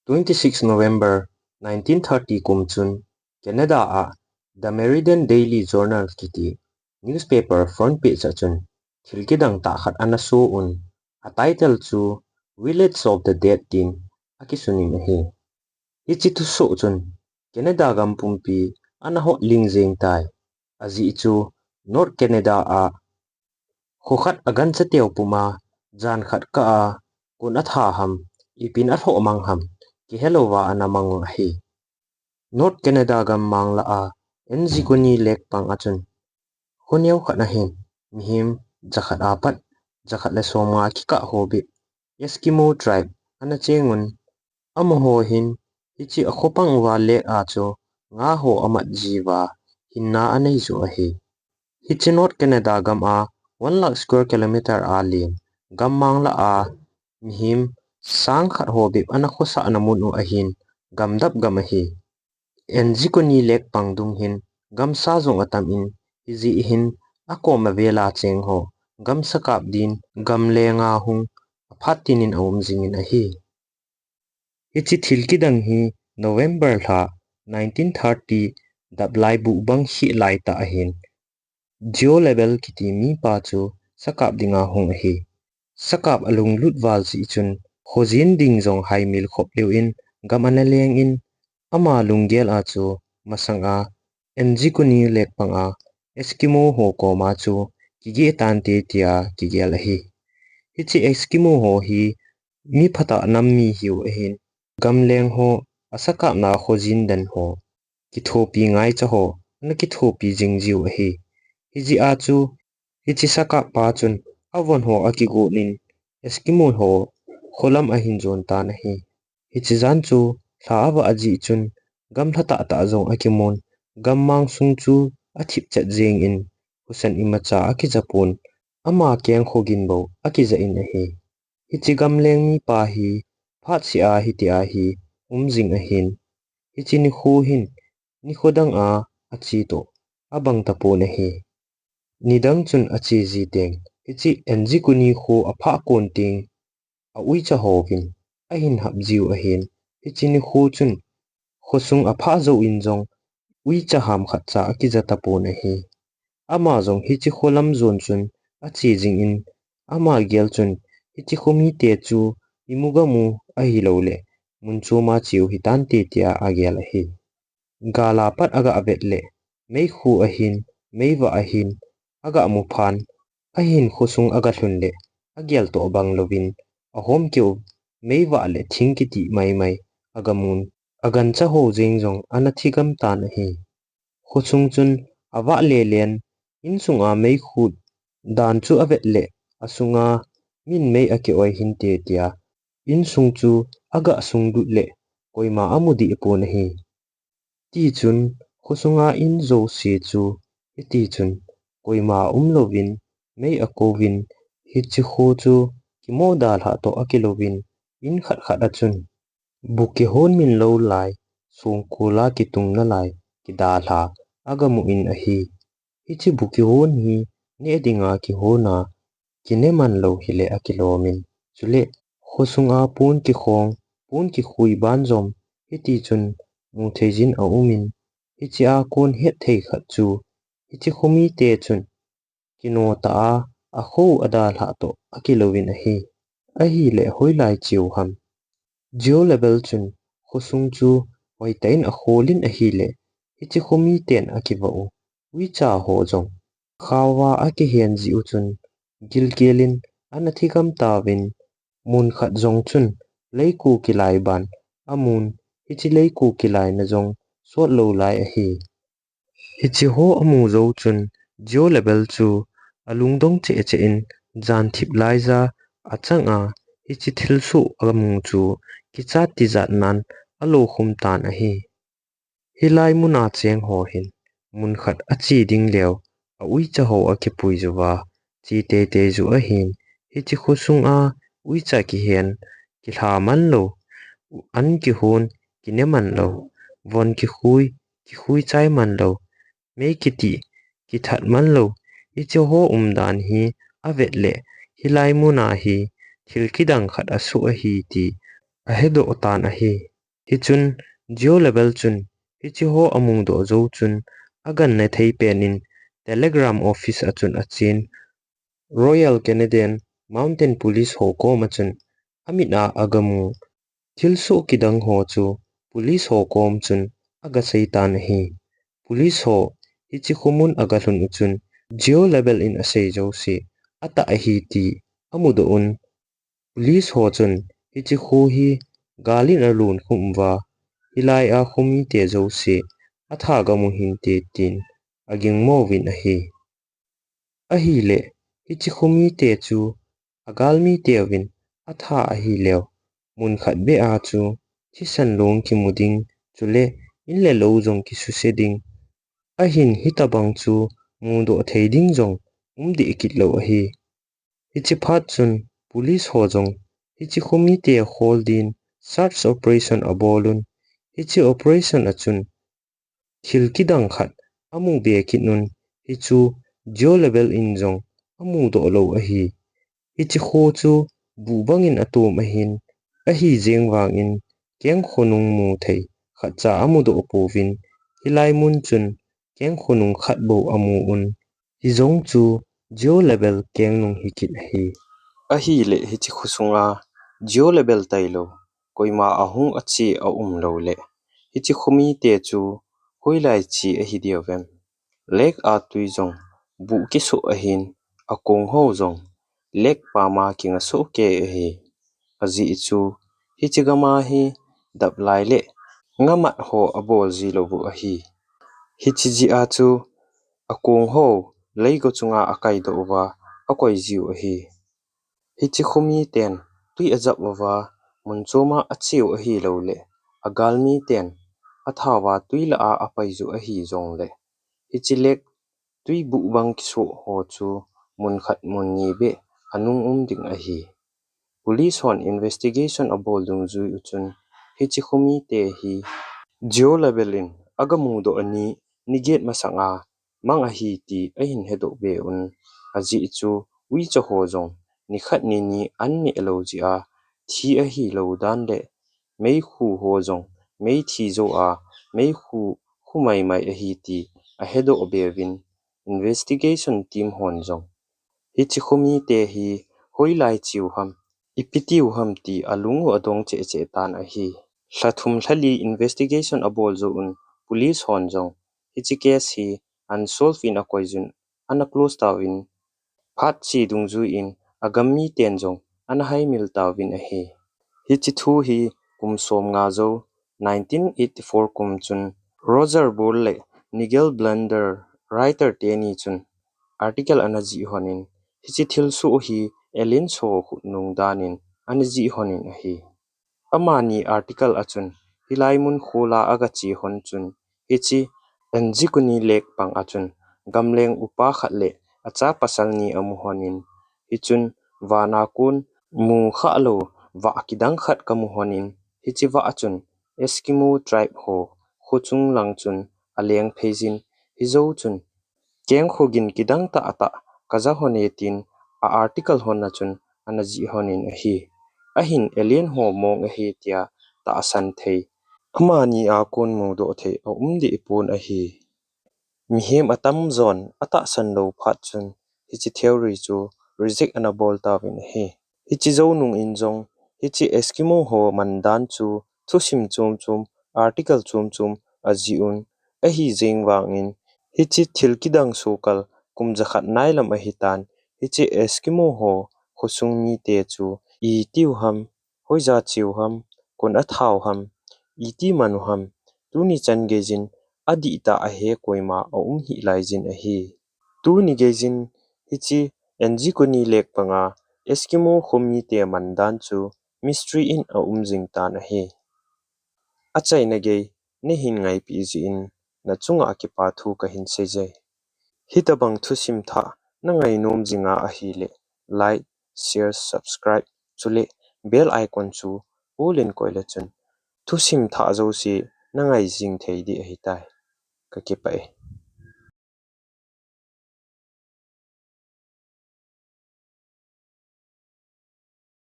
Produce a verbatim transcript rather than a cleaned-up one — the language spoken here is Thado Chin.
twenty six November nineteen thirty kum chun Canada a The Meriden Daily Journal kiti newspaper front page a chun thil kidang tah khat ana so un, a title chu Village of the Dead tin akisunin ahi. Hiche thuso chun Canada gam pumpi ana hot ling jeng tai. Ajeh chu North Canada a kho khat a gancha teu puma jan khat kah a kon atha ham, ipin alhoh mang ham, kihelouva ana mang u ahi. North Canada gammang lah a Antigonish lekpang a chun kho neo khat ahin mihem jakhat apat jakhat le som nga kikah ho bep Eskimo tribe ana cheng un, amaho hin hiche a khopang uva lek a chu nga ho amat jiuva hinna anei u ahi. Hiche North Canada gam a one lakh square kilometer a len gammang lah a mihem sang khat ho bep ana khosahna mun u ahin gamdap gam ahi. Antigonish lekpang dung hin gamsa jong atam in, hijeh hin akom avel a cheng ho gamsa kap din gamleng a hung aphat tin in aum jing in ahi. Hiche thil kidang hi November lha nineteen thirty dap laibuh bang hih laitah ahin Joe Lebel kiti mipa chu sakap dinga hung ahi. Sakap alunglut val jeh chun khojin ding jong haimil khop lheh in gam ana leng in, ama lunggel a chu masang a Antigonish lekpang a Eskimo ho koma chu kigeh tante tia kigel ahi. Hiche Eskimo ho hi mi phatah nam mi hiu ahin, gamleng ho, asakapna khojin den ho, kithopi ngaicha ho ana kithopi jing jiu ahi. Hijeh a chu hiche sakap pa chun avon ho akigon in Eskimo ho kholam ahin jon tan ahi. Hiche jan chu lha avah jeh chun gamlha tahtah jong akimun, gammang sung chu athip chet jeng in husan imacha akija pon, ama keng khogin bou akija in ahi. Hiche gamleng mipa hi phatseh a hitia hi um jing ahin, hiche nikho hin nikho dang a ache toh abang tapon ahi. Nidang chun ache ji teng hiche Antigonish kho aphah kon teng a uicha hovin ahin hap jiu ahin, hiche nikho chun khosung aphah jou in jong uicha ham khatcha akija tapon ahi. Ama jong hiche kholam jon chun ache jing in, ama gel chun hiche khomite chu imu gamu ahilouleh mun choma cheu hitante tia agel ahi. Gal a pat aga vet leh meikhu ahin, meivah ahin, aga mu phan, ahin khosung aga lhun leh agel toh bang louvin ahom keu meivah le thing kiti maimai aga mun, agancha ho jeng jong ana thi gam tan ahi. Khosung chun avah lelen, insunga meikhu dan chu avet leh asunga min mei akioi hinte tia, insung chu aga sunglut leh koima amu deh pon ahi. Tichun khosunga in jouse chu hitichun koima umlouvin mei akouvin, hiche kho chu kimo dalhah toh akilouvin, in khat khat a chun bu kihon min lou lai, songkul a kitung nalai kidalha aga mu in ahi. Hiche bu kihon hi neh dinga kihon a, kine man lou hile akilom in, chule khosunga pon kikhong, pon kikhui banjom hitichun mu thei jin aum in, hichea kon hetthei khat chu hiche khomite chun kino tah a akho adalhah toh akilouvin ahi. Ahileh hoilai cheu ham? Joe Lebel chun khosung chu hoitah in akhol in ahileh, hiche khomiten akivah u uicha ho jong khaova akihen jeh u chun gilkel in ana thi gam tauvin, mun khat jong chun leiku kilai ban amun, hiche leiku kilaina jong sot lou lai ahi. Hiche ho amu jou chun Joe Lebel chu alungdong cheh cheh in, jan thip laija achang a hiche thilsoh amu chu kichat tijat nan alokhum tan ahi. Hilai muna cheng ho hin mun khat ache ding leu a uicha ho akipui juva che teitei ju ahin, hiche khosunga uicha kihen, kilha man lou, an kihon, kine man lou, von kikhui, kikhui chai man lou, mei kiti, kithat man lou, hiche ho umdan hi avet leh hilai muna hi thil kidang khat asoh ahi ti ahedoh tan ahi. Hichun Geo Level chun hichi ho amudoh jou chun aganna thei pen in Telegram office a chun achen Royal Canadian Mounted Police ho koma chun amit a agamu thilsoh kidang ho chu police ho kom chun agasei tan ahi. Police ho hichi khomun agalhun u chun Geo Level in asei jouse atah ahi ti amudoh un, police ho chun hichi kho hi gal in alun khum uva, hilai a khomite jouse atha gamu hinte tin agingmo uvin ahi. Ahileh hichi khomite chu agalmite uvin atha ahileh mun khat beh a chu thisan long kimu ding, chule in le lou jong kisuse ding, ahin hitabang chu mudoh thei ding jong umdeh kit lou ahi. Hichi phat chun police ho jong hichi khomite khol din search operation abol un, hichi operation a chun thil kidang khat amu be kit un, hichu Geo Level in jong amudoh lou ahi. Hichi kho chu buh bangin atom ahin, ahi jeng vangin keng khonung mu thei khatcha amudoh pouvin, hilai mun chun keng khonung khat bou amu un, hijong chu Geo Level kengnung hikit ahi. Ahileh hichi khosunga Geo Level tailou koima ahung ache aumlou leh hichi khomite chu hoilai che ahi diu vem? Lake a tui jong buh kisoh ahin, akong ho jong lake pama kingasoh kei ahi. Ajeh chu hichi gam a hi daplai le ngamat ho abol ji lou u ahi. Hichi jeh a chu akong ho leigo chunga akaidoh uva akoi jiu ahi. Hichi khomiten tui ajap uva mun choma acheu ahilouleh agalmiten athauva tui lah a apai ju ahi jongleh, hichi lake tui buh bang kisoh ho chu mun khat mun ni beh anung um ding ahi. Police hon investigation abol dungjui u chun hichi khomite hi Geo Level in agamudoh ani ni get masanga mang ahi ti ahin hedoh be un, ajeh chu uicha ho jong nikhat nini an neh lou jeh a thi ahilou dan leh meikhu ho jong mei thi jou a meikhu khu maimai ahi ti ahedoh be uvin, investigation team hon jong hichi khomite hi hoilai cheu ham, ipi tiu ham ti alung u adong cheh cheh tan ahi. Lha thum lha li investigation abol jou un police hon jong hichi case hi unsolved in akoi jun ana close tauvin, phat che dungjui in agam miten jong ana haimil tauvin ahi. Hichi thu hi kum som nga jou nineteen eighty-four kum chun Roger Ball le Nigel Blunder writer teni chun article ana jih honin, hichi thilsoh hi aliens ho khutnung danin ana jih honin ahi. Amani article a chun hilai mun khola agache hon chun hichi Anjikuni Lake pang a chun gamleng upa khat le acha pasal ni amu honin, hichun vana kon mu khalou vah kidang khat kamu honin, hichi vah a chun Eskimo tribe ho khochung lang chun aleng phei jin, hijou chun keng khogin kidang tah tah kaja hon e tin a article hon a chun ana jih honin ahi. Ahin alien ho mong ahi tia tahsan thei, amani a kon mudoh thei aum deh pon ahi. Mihem atamjon atahsan lou phat chun hichi theory chu reject ana bol tauvin ahi. Hichi jou nung in jong hichi Eskimo ho mandan chu thusim chom chom, article chom chom ajih un, ahi jeng vangin hichi thil kidang sokal kum jakhat nailam ahitan, hichi Eskimo ho khosung mite chu itiu ham, hoija cheu ham, kon athau ham, iti man u ham, tuni chan geijin adihtah a he koima aum hih laijin ahi. Tuni geijin hichi Anjikuni Lake panga Eskimo khomite mandan chu mystery in aum jing tan ahi. Achaina gei nahin ngaipi jeh in nachunga kipa thu kahin seije. Hitabang thusim thah nangai nom jinga ahileh like, share, subscribe chule bell icon chu all in koile chun thusim thah jouse nangai jing thei ding ahitai. Kakipah e.